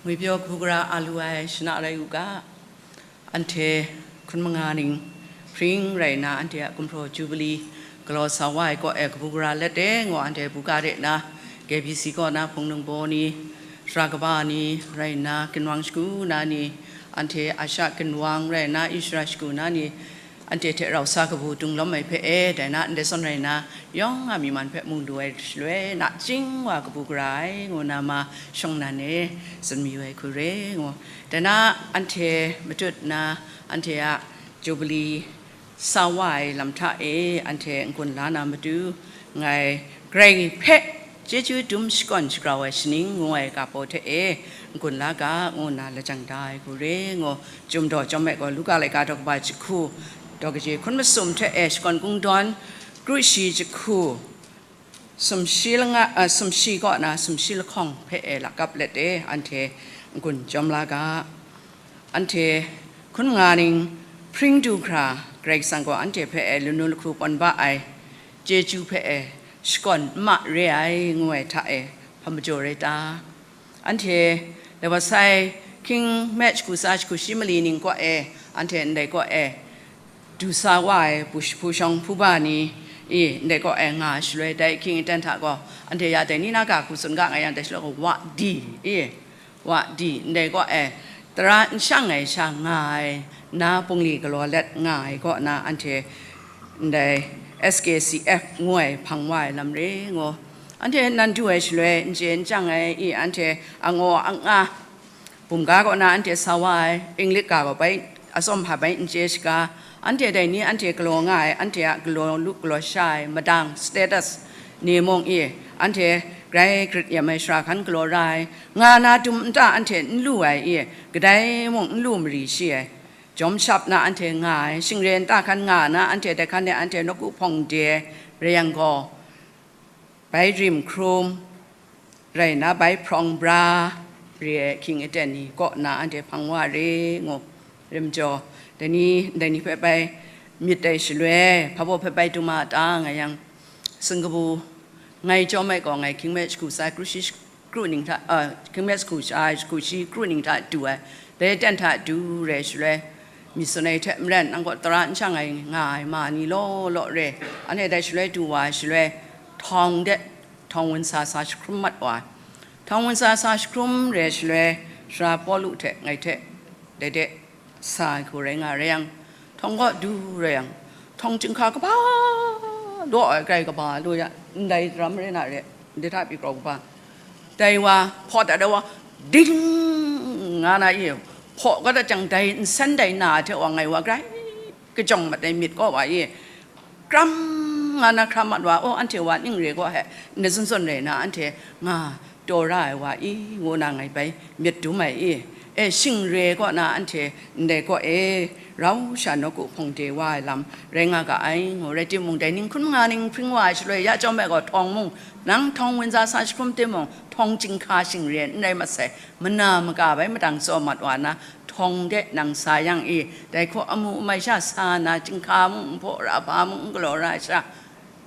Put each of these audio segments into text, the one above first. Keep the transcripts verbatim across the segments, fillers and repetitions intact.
Ngwi pyaw kabu gara a lu ai shana rai u ga, anhte hkun manga ning hpring rai nna, anhte a gumhpraw Jubili galaw sa wa ai kaw e kabu gara let e, ngu anhte buga re nna, K B C kaw na hpung ningbaw ni, sara kaba ni rai nna, ginwang shagu na ni, anhte a sha ginwang rai nna, Israel shagu na ni, anhte hte rau sa kabu dung lawm ai hpe e, dai na ndai zawn rai nna, yawng a myi man hpe mu lu ai shaloi, nachying wa kabu gara ai, ngu na ma shawng nnan e tsun mayu ai hku re, ngu. Dai na anhte matut nna, anhte a Jubili sa wa ai lam hta e, anhte n-gun la na matu, ngai Karai hpe chyeju dum shakawn shagrau ai shaning ngu ai ga baw hte e, n-gun la ga, ngu nna lajang da ai hku re, ngu. Chyum daw chyawm ai gaw, Luka laika daw kaba jahku, daw kaji hkun masum hte e, shakawn kungdawn, kru shi jahku, sumshi langa, a, sumshi kaw na, sumshi lahkawng hpe e lakap let e, anhte n-gun chyawm la ga. Anhte hkun nga ning hpring du hkra, Karai Kasang gaw anhte hpe e lanu lahku pawn ba ai chyeju hpe e shakawn n ma re ai, ngu ai hta e hpa majaw rai ta? Anhte Lawasai hkying me jahku tsa jahku shi mali ning kaw e, anhte ndai kaw e du sa wa ai bu-, bu shawng hpu ba ni, i, ndai kaw e nga ai shaloi, dai ahkying aten hta gaw, anhte ya dai ni na ga hku tsun ga nga yang, dai shaloi gaw wa di, i, wa di, ndai kaw e tara n shang ai sha nga ai, na bungli galaw let nga ai kaw na, anhte ndai S K C F ngu ai hpang wa ai lam re, ngu. Anhte nan du ai shaloi, n chye n chyang ai, i, anhte angaw anga, bumga kaw na anhte sa wa ai, English ga gaw bai, atsawm hpa bai n chye shaga, anhte dai ni anhte galaw nga ai, anhte a galaw lu galaw sha ai, madang, status ni mung i, anhte grai grit yam ai shara hkan galaw ra ai, nga na dum nta anhte n lu ai i, kadai mung n lu mari shi ai, jawm shap na anhte nga ai, shingre nta hkan nga na anhte dai hkan e anhte nawku hpawng de rai yang gaw, bai rim hkrum, rai nna bai hprawng bra re ai ahkying aten ni kaw nna anhte hpang wa re, ngu. Rim jaw, dai ni, dai ni hpe bai myit ai shaloi, hpa baw hpe bai dum a ta, nga yang, sing kabu ngai chyawm ai gaw, ngai hkying me jahku tsa, kru shi, kru ning hta, a, hkying me jahku sha, jahku shi, kru ning hta du ai, dai aten hta du re shaloi, myit sun ai hte maren, nang kaw tara n shang ai nga ai ma ni law law re, anhte dai shaloi du wa ai shaloi, htawng de, htawng wunsa sa jahkrum mat wa ai. Htawng wunsa sa jahkrum re shaloi, sara Pawlu hte ngai hte dai de sa ai hku rai nga rai yang, htawng kaw du rai yang, htawng chyinghka kaba law ai, grai kaba law ya, ndai daram rai na re, ndai hta pyi grau kaba, dai wa hpaw dat ai wa, ding nga na i, hpaw kau dat jang, dai nsen dai na ai hte wa ngai wa grai kajawng mat ai myit kaw wa i, kram nga na hkra mat wa, o, anhte wa ning re gaw he, ndai zawn zawn rai na anhte nga taw ra ai wa i, ngu na ngai bai myit dum ai i, e, shingre kaw na anhte ndai kaw e, rau sha nawku hpawng de wa ai lam rai nga ga ai, ngu. Rai timung, dai ning hkun manga ning hpring wa ai shaloi, ya chyawm ai gaw htawng mung, nang htawng wunsa sa jahkrum timung, htawng chyinghka shingre n rai mat sai, mana maka bai madang tsaw mat wa na, htawng de nang sa yang i, dai hkaw amu amai sha sa na, chyinghka mung n hpaw ra, hpa mung n galaw ra ai sha,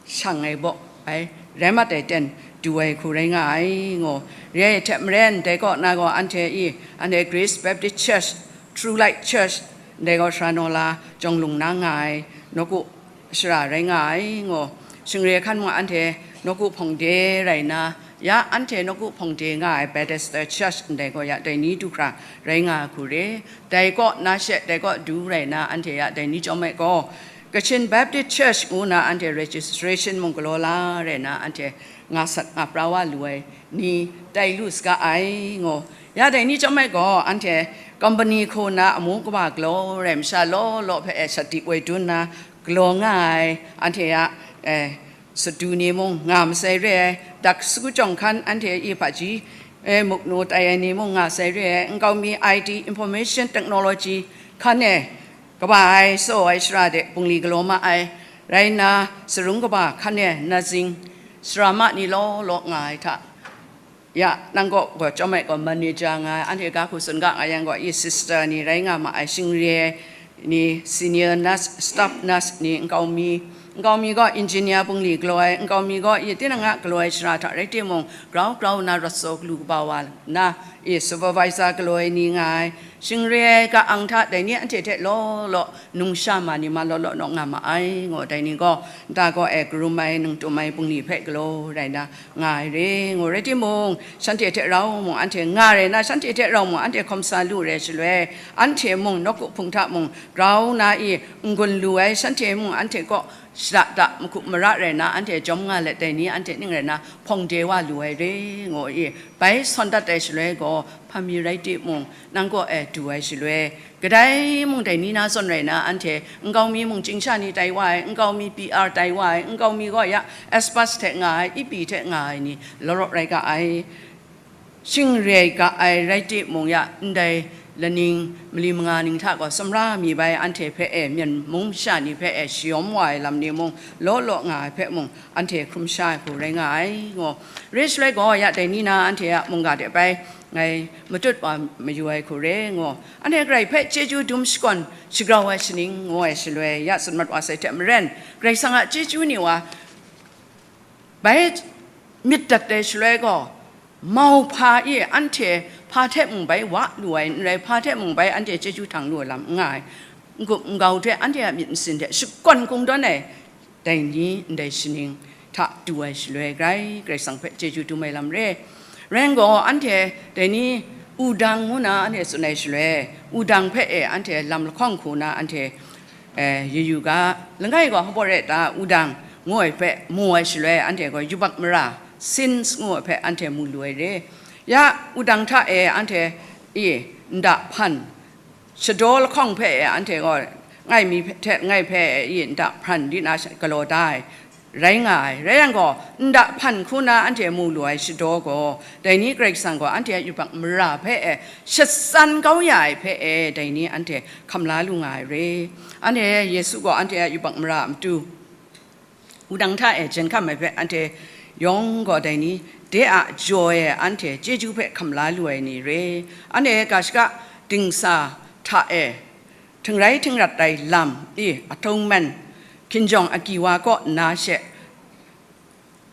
shang ai baw ai, rai mat ai ten du ai hku rai nga ai, ngu. Re ai hte maren, dai kaw na gaw anhte i, anhte Grace Baptist Church, True Light Church, ndai gaw sara naw la jawng lung na nga ai, nawku shara rai nga ai, ngu. Shingre hkan mung anhte nawku hpawng de rai nna, ya anhte nawku hpawng de nga ai Bethesda Church ndai gaw ya dai ni du hkra rai nga ai hku re. Dai kaw na she, dai kaw du rai nna, anhte ya dai ni chyawm ai gaw, Kachin Baptist Church ngu na anhte registration mung galaw la rai nna, anhte nga sat nga pra wa lu ai ni tai lu saga ai, ngu. Ya dai ni chyawm ai gaw, anhte company hku na amu kaba galaw rai masha law law hpe e sat di woi dun nna, galaw nga ai, anhte a, eh, sadu ni mung nga masai re ai, dak su jawng hkan anhte e hpaji, eh, muknu tai ai ni mung nga sai re ai, nkau mi I T, Information Technology hkan e kaba ai, tsaw ai shara de bungli galaw ma ai, rai nna, sarung kaba hkan e nursing sara ma ni law law nga ai hta, ya, nang kaw gaw chyawm ai gaw manager nga ai, anhte ga hku tsun ga nga yang gaw, i sister ni rai nga ma ai, shingre ni senior nurse, staff nurse ni nkau mi, nkau mi gaw engineer bungli galaw ai, nkau mi gaw i tinang a galaw ai shara hta rai timung, grau grau nna rawt tsaw galu kaba wa nna, e supervisor galaw ai ni nga ai, shing re ai ka-ang hta dai ni anhte hte law law nungsha ma ni ma law law naw nga ma ai, ngu dai ni gaw, nta gaw e karum ai, nang tum ai bungli hpe galaw rai na nga ai re, ngu rai timung, shanhte hte rau mung anhte nga rai na, shanhte hte rau mung anhte hkawm sa lu re shaloi, anhte mung nawku hpung hta mung grau na i n-gun lu ai, shanhte mung anhte kaw shada da mahku mara rai na, anhte jawm nga let dai ni anhte ning rai na hpawng de wa lu ai re, ngu i, bai sawn dat ai shaloi gaw, hpa mi rai timung, nang kaw e du ai shaloi, kadai mung dai ni na zawn rai na, anhte nkau mi mung chyingsha ni tai wa ai, nkau mi P R tai wa ai, nkau mi gaw ya S pass hte nga ai, ipi hte nga ai ni law law rai ga ai. Shing re ai ga ai rai timung ya, ndai laning mali manga ning hta gaw sumra mi bai, anhte hpe e myen mung masha ni hpe e shayawm wa ai lam ni mung law law nga ai hpe mung, anhte hkrum sha ai hku rai nga ai, ngu. Re shaloi gaw ya, dai ni na anhte a mungga de bai ngai matut wa mayu ai hku re, ngu. Anhte Karai hpe chyeju dum shakawn shagrau ai shaning, ngu ai shaloi, ya tsun mat wa sai hte maren, Karai Kasang a chyeju ni wa bai myit dat ai shaloi gaw, mauhpa e anhte hpa hte mung bai wa lu ai n rai, hpa hte mung bai anhte chyeju htang lu ai lam n nga ai, n-gup n-gau hte anhte a myit masin hte shakawn kungdawn ai dai ni ndai shaning hta du ai shaloi, grai Karai Kasang hpe chyeju dum ai lam re. Rai yang gaw, anhte dai ni wudang ngu na anhte tsun ai shaloi, wudang hpe e anhte lam lahkawng hku na anhte e, yu yu ga, langai gaw hpa baw re ta, wudang ngu ai hpe mu ai shaloi, anhte gaw yubak mara, sins ngu ai hpe anhte mu lu ai re. Ya, wudang hta e anhte i nda hpan, shadaw lahkawng hpe e anhte gaw, ngai mi hte ngai hpe e i nda hpan di na sha-, galaw da ai, rai nga ai. Rai yang gaw, nda hpan hku na anhte mu lu ai shadaw gaw, dai ni Karai Kasang gaw anhte a yubak mara hpe e shatsan kau ya ai hpe e, dai ni anhte hkam la lu nga ai re. Anhte Yesu gaw anhte a yubak mara a matu, wudang hta e jen hkam ai hpe anhte yawng gaw dai ni, de a jaw e anhte chyeju hpe hkam la lu ai ni re. Anhte ga shaka dingsa hta e, htingrai htingrat ai lam i, atonement, hkinjawng agyi wa kaw nna she,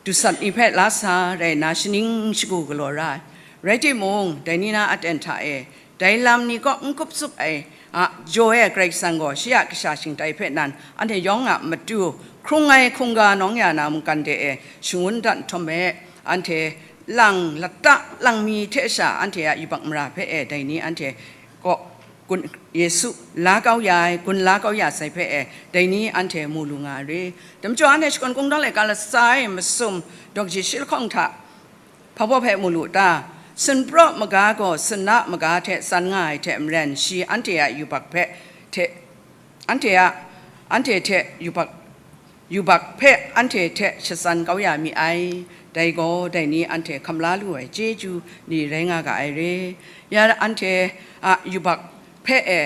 dusat ni hpe la sa rai nna, shaning shagu galaw ra ai. Rai timung, dai ni na aten hta e, dai lam ni kaw n kup tsup ai a jaw e, Karai Kasang gaw shi a kasha shingtai hpe nan, anhte yawng a matu, hkrung ai hkungga nawng ya na mungkan de e shangun dat nhtawm e, anhte lang lata lang mi hte sha anhte a yubak mara hpe e dai ni anhte kaw gun, Yesu la kau ya ai, gun la kau ya sai hpe e, dai ni anhte mu lu nga ai re. Dai majaw, anhte shakawn kungdawn laika latsa e masum, daw kaji shi lahkawng hta hpa baw hpe mu lu ta? Sinpraw maga gaw sinna maga hte tsan nga ai hte maren, shi anhte a yubak hpe hte, anhte a, anhte hte yubak, yubak hpe anhte hte shatsan kau ya mi ai. Dai gaw, dai ni anhte hkam la lu ai chyeju ni rai nga ga ai re. Ya anhte a yubak hpe e,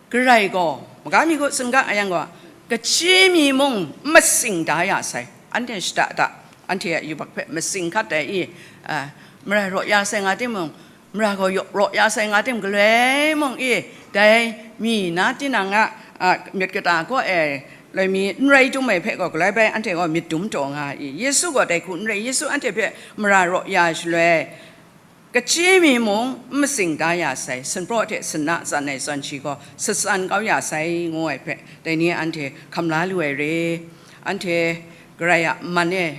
Karai gaw, maga mi hku tsun ga yang gaw, kachyi mi mung n matsing da ya sai. Anhte shada da, anhte a yubak hpe matsing hkat ai i, a, mara raw ya sai nga timung, mara gaw yaw-, raw ya sai nga tim, galoi mung i, dai mi na tinang a, a, myit kata kaw e, loi mi n rai dum ai hpe gaw, galoi bai anhte gaw myit dum taw nga ai i, Yesu gaw dai hku n rai, Yesu anhte hpe mara raw ya ai shaloi, kachyi mi mung n matsing da ya sai, sinpraw hte sinna tsan ai zawn shi gaw shatsan kau ya sai, ngu ai hpe, dai ni anhte hkam la lu ai re. Anhte Karai a man e,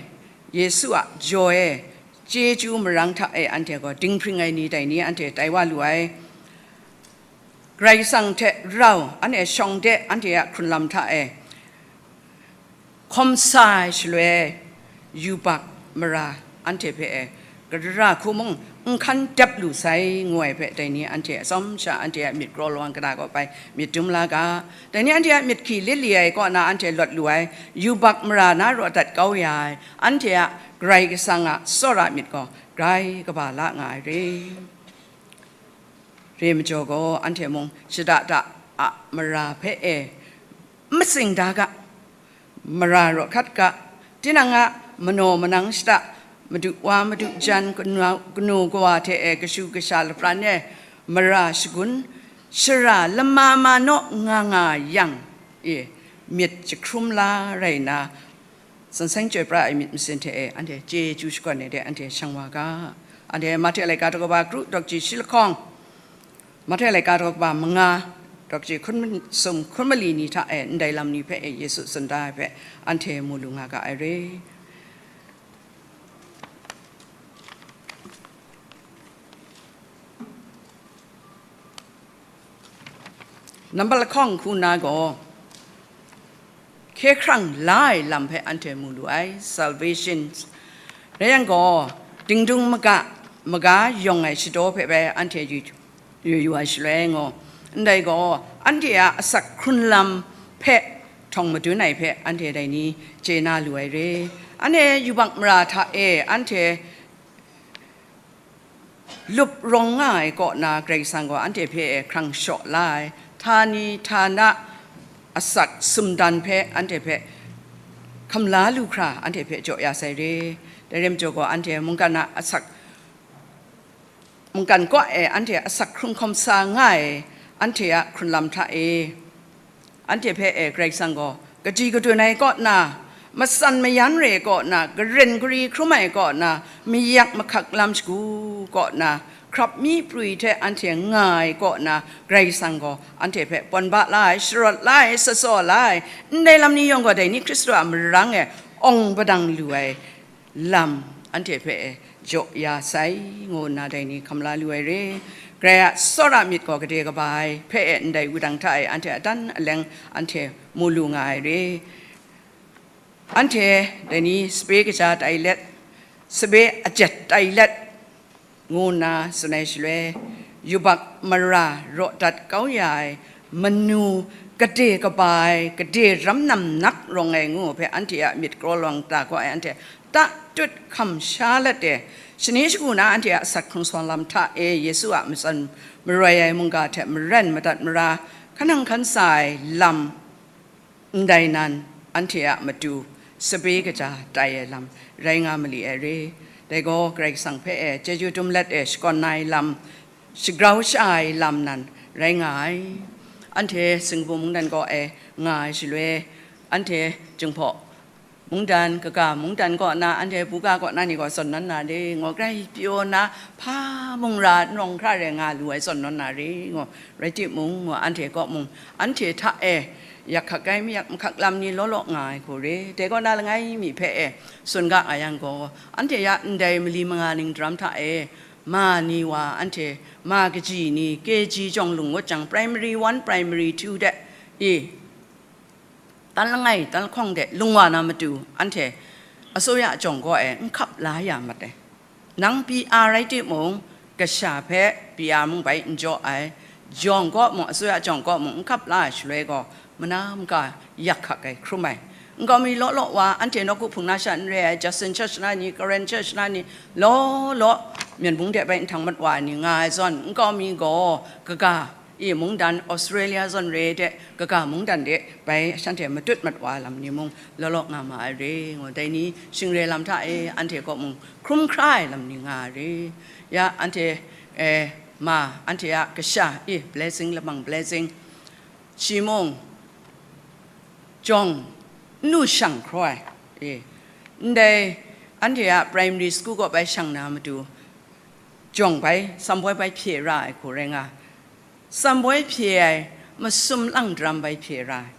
Yesu a jaw e, chyeju marang hta e anhte gaw dinghpring ai ni dai ni anhte tai wa lu ai. Karai Kasang hte rau anhte shawng de anhte a hkrunlam hta e hkawm sa ai shaloi, yubak mara anhte hpe e, gadara hku mung n hkan dep lu sai, ngu ai hpe, dai ni anhte atsawm sha anhte a myit kraw lawang kata kaw bai myit dum la ga. Dai ni anhte a myit hki lit li ai kaw na anhte lawt lu ai, yubak mara na raw dat kau ya ai, anhte a Karai Kasang a tsawra myit gaw grai kaba la nga ai re. Re majaw gaw, anhte mung shada da a mara hpe e n matsing da ga, mara raw hkat ga, tinang a manaw manang shada, madu wa madu jan, kanu, kanu kawa hte e kashu kasha lapran e mara shagun, shara lama ma naw nga nga yang e, myit jahkrum la rai nna, Tsan seng chyoi pra ai myit masin hte e anhte chyeju shakawn ai de anhte shang wa ga. Anhte Mahte laika daw kaba kru, dawk ji shi lahkawng, Mahte laika daw kaba manga, dawk ji hkun sum hkun mali ni hta e ndai lam ni hpe e Yesu tsun da ai hpe anhte mu lu nga ga ai re. Nambat lahkawng hku na gaw, hkye hkrang la ai lam hpe anhte mu lu ai, salvation. Rai yang gaw, dingdung maga, maga yawng ai shadaw hpe bai anhte yu, yu, yu ai shaloi ngaw, ndai gaw, anhte a asak hkrun lam hpe htawng madun ai hpe anhte dai ni chye na lu ai re. Anhte yubak mara hta e anhte lup rawng nga ai kaw na Karai Kasang gaw anhte hpe e hkrang shaw la ai, htani htana asak sumdan hpe anhte hpe hkam la lu hkra anhte hpe jaw ya sai re. Dai rai majaw gaw, anhte mungkan a asak, mungkan kaw e anhte asak hkrung hkawm sa nga ai, anhte a hkrun lam hta e, anhte hpe e Karai Kasang gaw kaji kadun ai kaw na, matsan mayan re ai kaw na, garen gari hkrum ai kaw na, mayak mahkak lam shagu kaw na, hkrap mi prwi hte anhte nga ai kaw na, Karai Kasang gaw anhte hpe pawn ba la ai, sharawt la ai, satsaw la ai, ndai lam ni yawng gaw dai ni Hkristu a marang e awng padang lu ai lam anhte hpe e jaw ya sai, ngu nna dai ni hkam la lu ai re. Karai a tsawra myit gaw gade kaba ai hpe e ndai wudang hta e anhte adan aleng anhte mu lu nga ai re. Anhte dai ni sape kaja tai let, sape ajet tai let, ngu nna tsun ai shaloi, yubak mara raw dat kau ya ai manu gade kaba ai, gade ram nam nak rawng ai ngu hpe anhte a myit kraw lawang ta gaw ai, anhte tatut hkam sha let e, shani shagu na anhte a asak hkrung sa lam hta e Yesu a matsan maroi ai mungga hte maren madat mara, hkanang hkan sa ai lam, ndai nan, anhte a matu sape kaja tai ai lam rai nga mali ai re. Dai gaw Karai Kasang hpe e chyeju dum let e shakawn ai lam, shagrau sha ai lam nan rai nga ai. Anhte Singapore mungdan kaw e nga ai shaloi, anhte Jinghpaw mungdan, kaga mungdan kaw na, anhte buga kaw na ni gaw zawn nawn na re, ngu, grai pyaw na, hpa mung ra n rawng hkra re nga lu ai zawn nawn na re, ngu, rai timung, ngu, anhte kaw mung, anhte hta e yak hkak ai mayak mahkak lam ni law law nga ai hku re. Dai kaw na langai mi hpe e tsun ga nga yang gaw, anhte ya ndai mali manga ning daram hta e, ma ni wa anhte, ma kaji ni, K G jawng lung ngut jang, primary one, primary two de, i, tan langai, tan lahkawng de lung wa na matu, anhte asuya jawng kaw e n hkap la ya mat ai. Nang P R rai timung, kasha hpe P R mung bai n jaw ai, jawng kaw mung, asuya jawng kaw mung n hkap la ai shaloi gaw, mana maka yak hkak ai hkrum ai. Nkau mi law law wa, anhte nawku hpung na sha n re ai, Justin Church na ni, Karen Church na ni, law law, Myen mung de bai nhtang mat wa ai ni nga ai zawn, nkau mi gaw kaga, i mungdan, Australia zawn re de, kaga mungdan de bai shanhte matut mat wa ai lam ni mung law law nga ma ai re, ngu, dai ni shingre lam hta e anhte kaw mung hkrum hkra ai lam ni nga ai re. Ya, anhte, eh, ma, anhte a kasha, i, blessing, lamang blessing, shi mung jawng n lu shang hkraw ai, e, ndai anhte a primary school kaw bai shang na matu, jawng bai, samboi bai hpye ra ai hku rai nga, samboi hpye ai, masum lang daram bai hpye ra ai,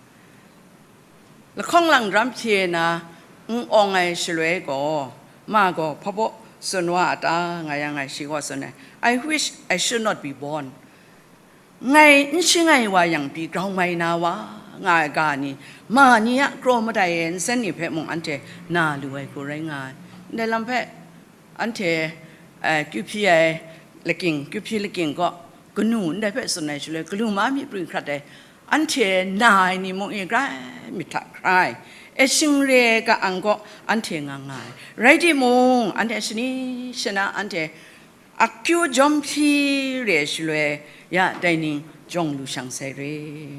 lahkawng lang daram hpye na n awng ai shaloi gaw, ma gaw hpa baw tsun wa a ta nga yang, ngai shi gaw tsun ai, "I wish I should not be born." Ngai n shangai wa yang pyi grau mai na wa nga ai ga ni, ma ni a kraw madai ai nsen ni hpe mung anhte na lu ai hku rai nga ai. Ndai lam hpe anhte, eh, kyu hpyi ai lakying, kyu hpyi lakying kaw, kanu ndai hpe tsun ai shaloi, galu ma myi prwi hkrat ai, anhte na ai ni mung e grai myit hta hkra ai, e shingre ai ka-ang kaw anhte nga nga ai. Rai timung, anhte shani shana anhte akyu jawm hpyi re ai shaloi, ya dai ni jawng lu shang sai re,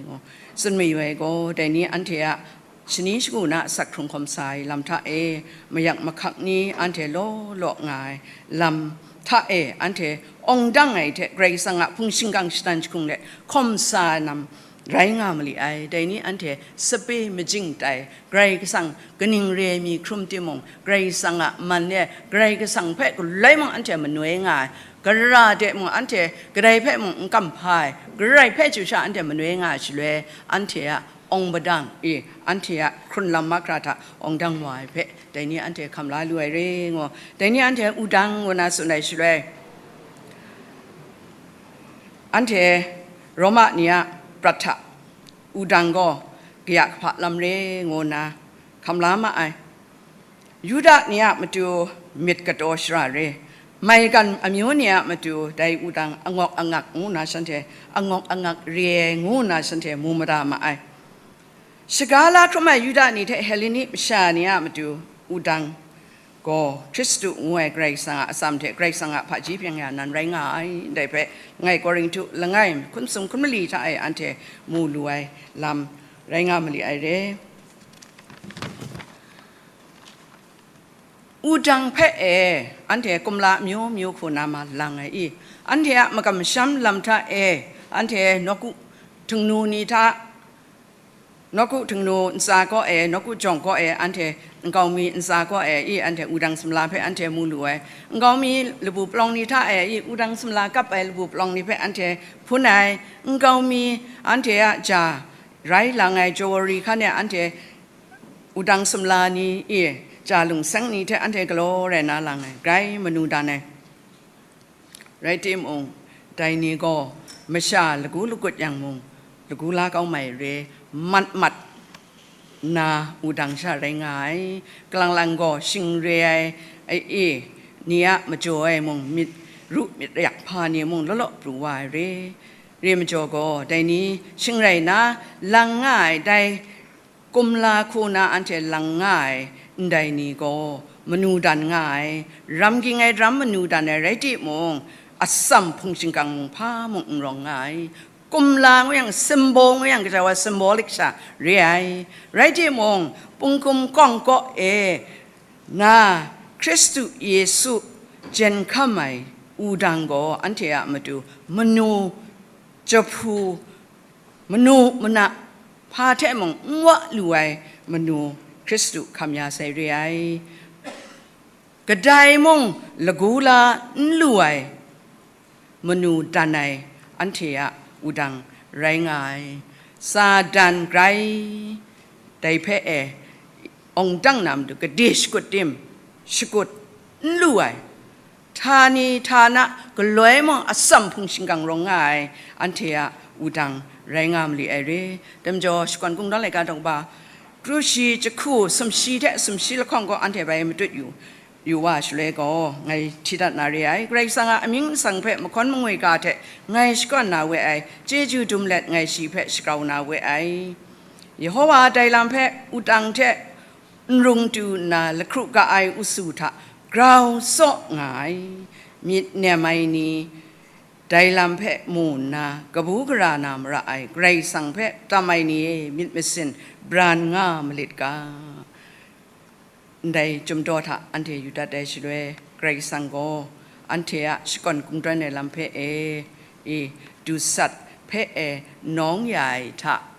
ngu tsun mayu ai gaw, dai ni anhte a shani shagu na asak hkrung hkawm sa ai lam hta e, mayak mahkak ni anhte law law nga ai lam hta e, anhte awng dang ai hte Karai Kasang a hpung shingkang shatan jahkung de hkawm sa ai lam, rai nga ma li ai. Dai ni anhte sape majing tai, Karai Kasang kaning re ai mi hkrum timung, Karai Kasang a man e, Karai Kasang hpe galoi mung anhte manoi nga ai, gara de mung anhte kadai hpe mung n kamhpa ai, Karai hpe chyu sha anhte manoi nga ai shaloi, anhte a awng padang e, anhte a hkrun lam mahkra hta awng dang wa ai hpe, dai ni anhte hkam la lu ai re ngu, dai ni anhte wudang ngu na tsun ai shaloi, anhte Roma ni a prat hta wudang gaw kaya kahpa lam re ngu nna hkam la ma ai. Yuda ni a matu myit kataw shara re, maigan amyu ni a matu dai wudang angawk angak ngu nna shanhte, angawk angak re ai ngu nna shanhte mu mada ma ai. Shaga la hkrum ai Yuda ni hte Helleni masha ni a matu wudang gaw Hkristu ngu ai Karai Kasang a atsam hte Karai Kasang a hpaji byeng ya nan rai nga ai. Ndai hpe ngai Korinhtu langai hkum sung hkum mali hta e anhte mu lu ai lam rai nga mali ai re. Wudang hpe e, anhte kumla amyu myu hku na ma lang ai i? Anhte a makam masham lam hta e, anhte nawku htingnu ni hta, nawku htingnu ntsa kaw e, nawku jawng kaw e, anhte nkau mi ntsa kaw e i? Anhte wudang sumla hpe anhte mu lu ai. Nkau mi labu palawng ni hta e i? Wudang sumla kap ai labu palawng ni hpe anhte hpun ai. Nkau mi anhte a ja rai lang ai jawari hkan e anhte wudang sumla ni e, ja lungseng ni hte anhte galaw rai na lang ai, grai manu dan ai. Rai timung, dai ni gaw masha lagu lagut yang mung, lagu la kau mai re, mat mat nna wudang sha rai nga ai. Kalang lang gaw shing re ai, ai e, ni a majaw ai mung, myit ru myit yak hpa ni mung law law pru wa ai re. Re majaw gaw, dai ni shing rai nna lang nga ai, dai kumla hku na anhte lang nga ai ndai ni gaw manu dan nga ai, ram ging ai ram manu dan ai rai timung, atsam hpung shingkang mung hpa mung n rawng nga ai. Kumla ngu yang, symbol ngu yang, kaja wa symbolic sha re ai. Rai timung, punggum kawng kaw e na Hkristu Yesu jen hkam ai wudang gaw anhte a matu manu jahpu, manu mana hpa hte mung n wa lu ai manu Hkristu hkam ya sai re ai. Kadai mung lagu la n lu ai manu dan ai anhte a wudang rai nga ai. Satan grai dai hpe e awng dang na matu gade shakut tim, shakut n lu ai, htani htana galoi mung atsam hpung shingkang rawng nga ai anhte a wudang rai nga mali ai re. Dai majaw, Shakawn Kungdawn laika daw ba, kru shi jahku sumshi hte sumshi lahkawng gaw anhte bai matut yu, yu wa shaloi gaw, ngai hti dat na re ai. Karai Kasang a amying nsang hpe mahkawn mangwi ga hte ngai shakawn na we ai, chyeju dum let ngai shi hpe shagrau na we ai. Yehowa dai lam hpe wudang hte n rung tu nna lahkru ga ai usu hta grau saw nga ai. Myit nem ai ni, dai lam hpe mu nna kabu gara na mara ai Karai Kasang hpe tam ai ni e, myit masin bran nga malit ga. Ndai chyum daw hta anhte yu dat ai shaloi, Karai Kasang gaw anhte a shakawn kungdawn ai lam hpe e, i, dusat hpe e nawng ya ai hta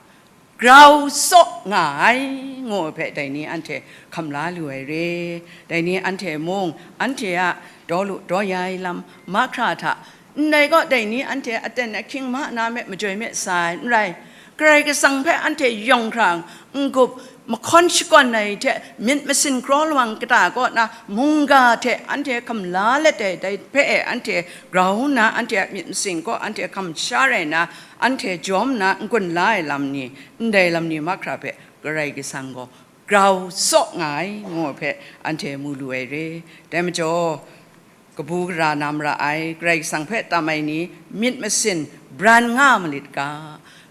grau saw nga ai, ngu ai hpe dai ni anhte hkam la lu ai re. Dai ni anhte mung, anhte a daw lu daw ya ai lam mahkra hta, ndai gaw dai ni anhte aten ahkying ma na me majoi me sa ai n rai. Karai Kasang hpe anhte yawng hkra n-gup, mahkawn shakawn ai hte myit masin kraw lawang kata kaw na mungga hte anhte hkam la let ai, dai hpe e anhte grau nna anhte a myit masin kaw anhte hkam sha rai nna, anhte jawm nna n-gun la ai lam ni, ndai lam ni mahkra hpe Karai Kasang gaw grau saw nga ai, ngu ai hpe anhte mu lu ai re. Dai majaw, kabu gara na mara ai Karai Kasang hpe tam ai ni myit masin bran nga malit ga,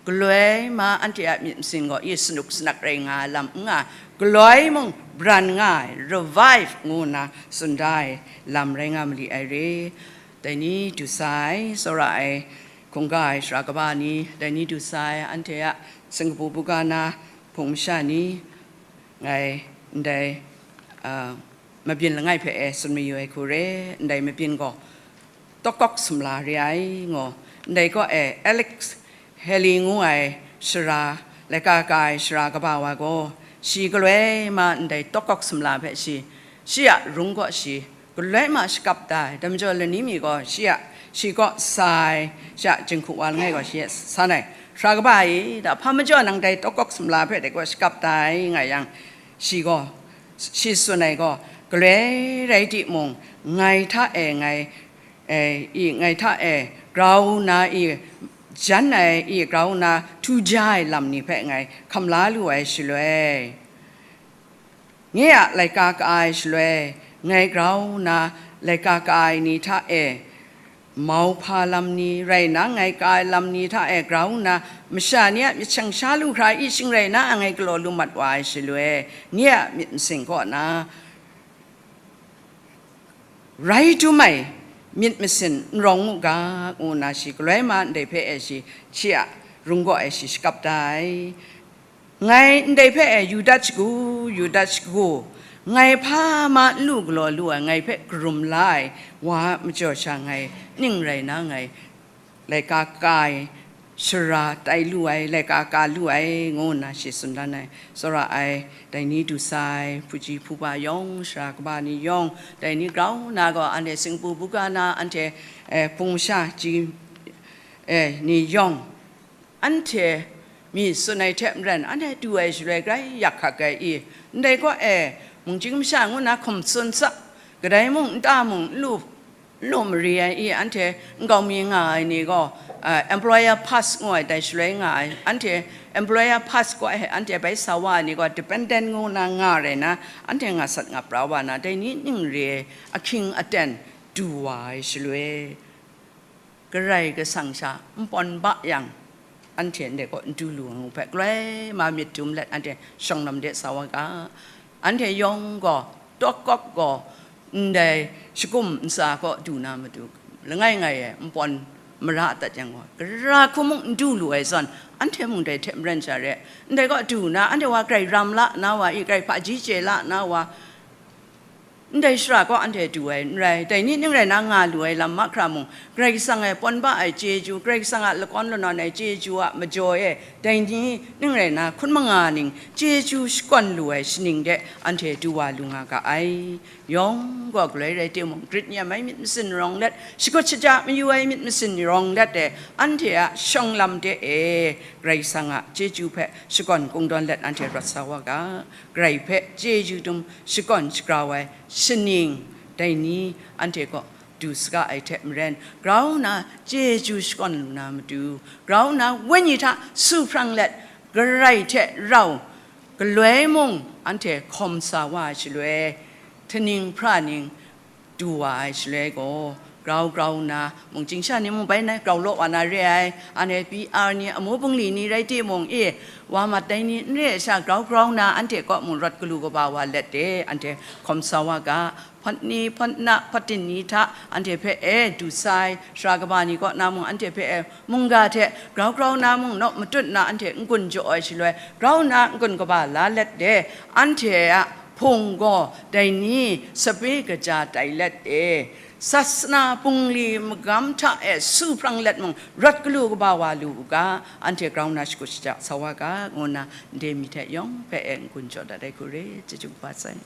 galoi ma anhte a myit masin gaw i sanuk sanak rai nga ai lam n nga, galoi mung bran nga ai, revive ngu nna tsun da ai lam rai nga mali ai re. Dai ni du sa ai, tsawra ai, hkungga ai sara kaba ni, dai ni du sa ai, anhte a singkabu buga na hpung masha ni, ngai ndai, a, mabyin langai hpe e tsun mayu ai hku re, ndai mabyin gaw Tawkawk Sumla re ai, ngu, ndai kaw e Alex Haley ngu ai Sara, laika ka ai sara kaba wa gaw, shi galoi ma ndai tawkawk sumla hpe shi, shi a rung kaw shi galoi ma shakap da ai. Dai majaw lani mi gaw shi a, shi kaw sa ai, shi a jinghku wa langai gaw shi e san ai. Sara kaba e, da hpa majaw nang dai tawkawk sumla hpe dai gaw shakap da ai, nga yang, shi gaw, shi tsun ai gaw, galoi rai timung, ngai hta e ngai, e, i ngai hta e grau nna i, jan ai i grau nna htu ja ai lam ni hpe ngai hkam la lu ai shaloi, nye a laika ka ai shaloi, ngai grau nna laika ka ai ni hta e, mauhpa lam ni rai nna, ngai ka ai lam ni hta e grau nna, masha ni a myit shang sha lu hkra i shing rai na, ngai galaw lu mat wa ai shaloi, nye a myit masin kaw na, rai dum ai myit masin n rawng u ga, ngu nna shi galoi ma ndai hpe e shi, shi a rung kaw e shi shakap da ai. Ngai ndai hpe e yu dat shagu, yu dat shagu, ngai hpa ma n lu galaw lu ai, ngai hpe karum la ai wa a majaw sha ngai ning rai na, ngai laika ka ai, sara tai lu ai, laika ka lu ai, ngu nna shi tsun dan ai. Tsawra ai, dai ni du sa ai, hpuji hpuba yawng, sara kaba ni yawng, dai ni grau nna gaw, anhte singpu buga na, anhte, eh, hpung masha ji, eh, ni yawng, anhte mi tsun ai hte maren, anhte du ai shaloi grai yak hkak ai i, ndai kaw e, mungchying masha ngu nna hkum tsun sa, kadai mung nta mung n lu, n lu mari ai i, anhte nkau mi nga ai ni gaw, ah, employer pass ngu ai dai shaloi nga ai, anhte employer pass kaw e anhte bai sa wa ai ni gaw dependent ngu nna nga rai na, anhte nga sat nga pra wa na, dai ni ning re ai ahkying aten du wa ai shaloi, Karai Kasang sha n pawn ba yang, anhte ndai kaw n du lu ai ngu hpe, galoi ma myit dum let anhte shawng lam de sa wa ga. Anhte yawng gaw, tawkawk gaw, ndai shagum ntsa kaw du na matu, langai ngai e n pawn mara dat yang gaw, gara hku mung n du lu ai zawn, anhte mung dai hte maren sha re, ndai kaw du na, anhte wa grai ram la na wa i, grai hpaji chye la na wa, ndai shara kaw anhte du ai n rai, dai ni ning rai na nga lu ai lam mahkra mung, Karai Kasang e pawn ba ai chyeju, Karai Kasang a lakawn lanawn ai chyeju a majaw e, dai ni ning rai na hkun manga ning chyeju shakawn lu ai shaning de anhte du wa lu nga ga ai. Yawng gaw galoi rai timung, grit nyam ai myit masin rawng let, shakut shaja mayu ai myit masin rawng let e, anhte a shawng lam de e, Karai Kasang a chyeju hpe shakawn kungdawn let anhte rawt sa wa ga. Karai hpe chyeju dum shakawn shagrau ai shaning, dai ni anhte kaw du saga ai hte maren, grau nna chyeju shakawn lu na matu, grau nna wenyi hta su hprang let, Karai hte rau galoi mung anhte hkawm sa wa ai shaloi, htaning hpraning du wa ai shaloi gaw, grau grau nna, mungchying sha ni mung bai nai grau law wa na re ai, anhte P R ni, amu bungli ni rai timung, e, wa mat ai ni n re ai sha, grau grau nna anhte kaw mung rawt galu kaba wa let de, anhte hkawm sa wa ga, hpawt ni, hpawt na, hpawt din ni hta anhte hpe e du sa ai, sara kaba ni kaw na mung anhte hpe e mungga hte grau grau nna mung naw matut nna anhte n-gun jaw ai shaloi, grau nna n-gun kaba la let de, anhte a hpung gaw dai ni sape kaja tai let e, sasana bungli magam hta e su hprang let mung, rawt galu kaba wa lu u ga, anhte grau nna shakut shaja sa wa ga, ngu nna ndai mi hte yawng hpe e n-gun jaw dat ai hku re, chyeju kaba sai.